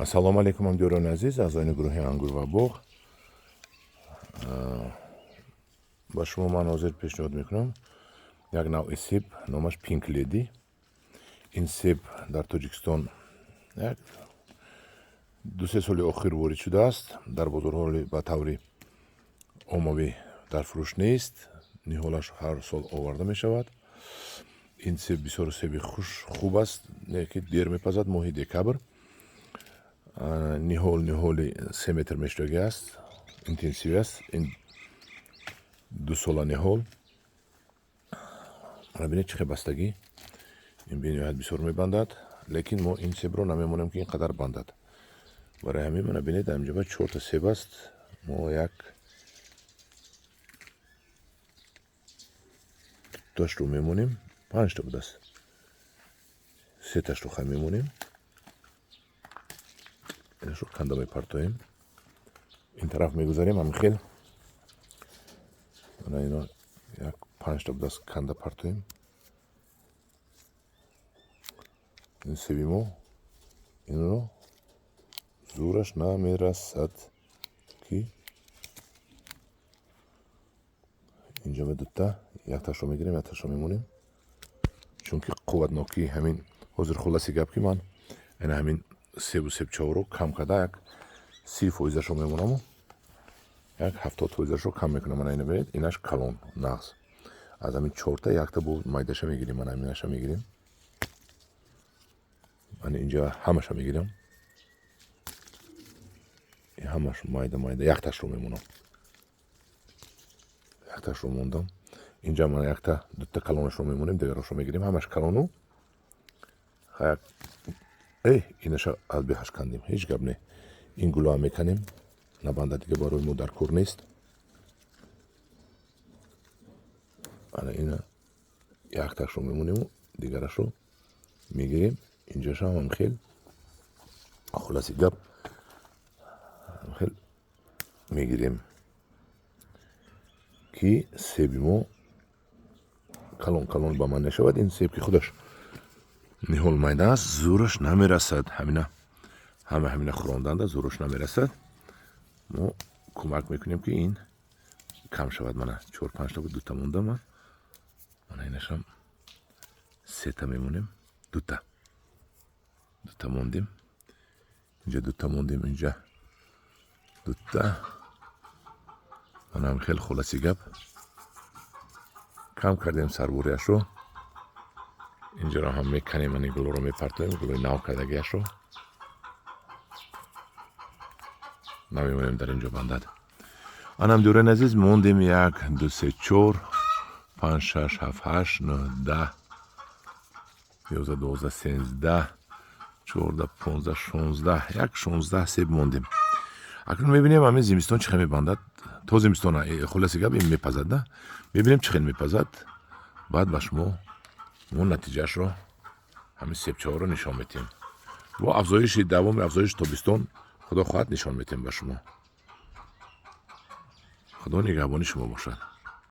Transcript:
Ассалому алайкум, ҳамдиёрони азиз, аъзоёни гурӯҳи Ангур ва боғ. Ба шумо ман ҳозир пешниҳод мекунам як навъи себ, номаш Пинк Леди. Ин себ дар Тоҷикистон як 2-3 соли охир ворид шудааст. Дар бозорҳо ба таври оммавӣ дар фурӯш нест. Ниҳолаш ҳар сол оварда мешавад. Ин себ бисёр себи хуш хуб аст, ки дер мепазад, моҳи декабр. Ниҳол ниҳоли 3 метр мешудагӣ аст, интенсивӣ аст. Ин 2 сола ниҳол. Мана бинед, чӣ хел бастагӣ. Ин бениҳоят бисёр мебандад, лекин мо ин себро намемонем, ки ин қадар бандад. Барои ҳамин, мана бинед, дар инҷоба чорта себ аст. Мо як дуташро мемонем, панҷта будааст, сеташро хай мемонем, инашро канда мепартоем. Ин тараф мегузарем, ҳамин хел. Мана ино як панҷта будааст, канда партоем. Ин себи мо инро зӯраш намерасад, ки инҷо дута, якташро мегирем, якташро мемонем, чунки қувватнокии ҳамин ҳозир. Хулоси гап, ки ман ина ҳамин себу себчаҳоро кам карда, як 30 фоизашро мемонаму як 70 фоизашро кам мекунам. Мана ина бинед, инаш калон, нағз. Аз ҳамин чорта якта бо майдаша мегирем. Мана ҳаминаша мегирем, мана инҷа ҳамаша мегирам, ҳамаш майда майда, якташро мемонам, якташро мондам. Инҷа мана якта дута калонашро мемонем, дигарошро мегирем, ҳамаш калону. Э, инаша аз беҳаш кандем, ҳеҷ гап не. Ин гулоам меканем, набанда, дига барои мо дар кор нест. Ана ина якташро мемонему дигарашро мегирем. Инҷашам ҳам хел. Хулоси гап, хел мегирем, ки себи мо калон калон ба ман нашавад. Ин себ, ки худаш ниҳол майда аст, зӯраш намерасад. Ҳамина ҳама ҳамина хӯронданда зӯраш намерасад. Мо кӯмак мекунем, ки ин кам шавад. Мана чор панҷта буд, дута монда. Ман мана инашам сета мемонем, дута дута мондем, инҷа дута мондем, инҷа дута. Манам хел. Хулоси гап, кам кардем сарбориашро. Инҷаро ҳам меканем, ани гулоро мепартоем, гулои нав кардагиашро намемонем дар инҷо бандад. Анам дӯрони азиз, мондем як, ду, се, чор, панҷ, шаш, ҳафт, ҳашт, нӯҳ, 10, 11, 12, 13, 14, 15, 16, як 16 себ мондем. Акнун мебинем, ҳамин зимистон чӣ хел мебандад. То зимистон, хулоси гап, ин мепазад, на мебинем, чӣ хел мепазад. Баъд ба шумо мо натиҷаашро, ҳамин себчаҳоро нишон метиҳем. Бо афзоиши давоми афзоиши тобистон, худо хоҳад, нишон метиҳем ба шумо. Худо нигаҳбони шумо бошад.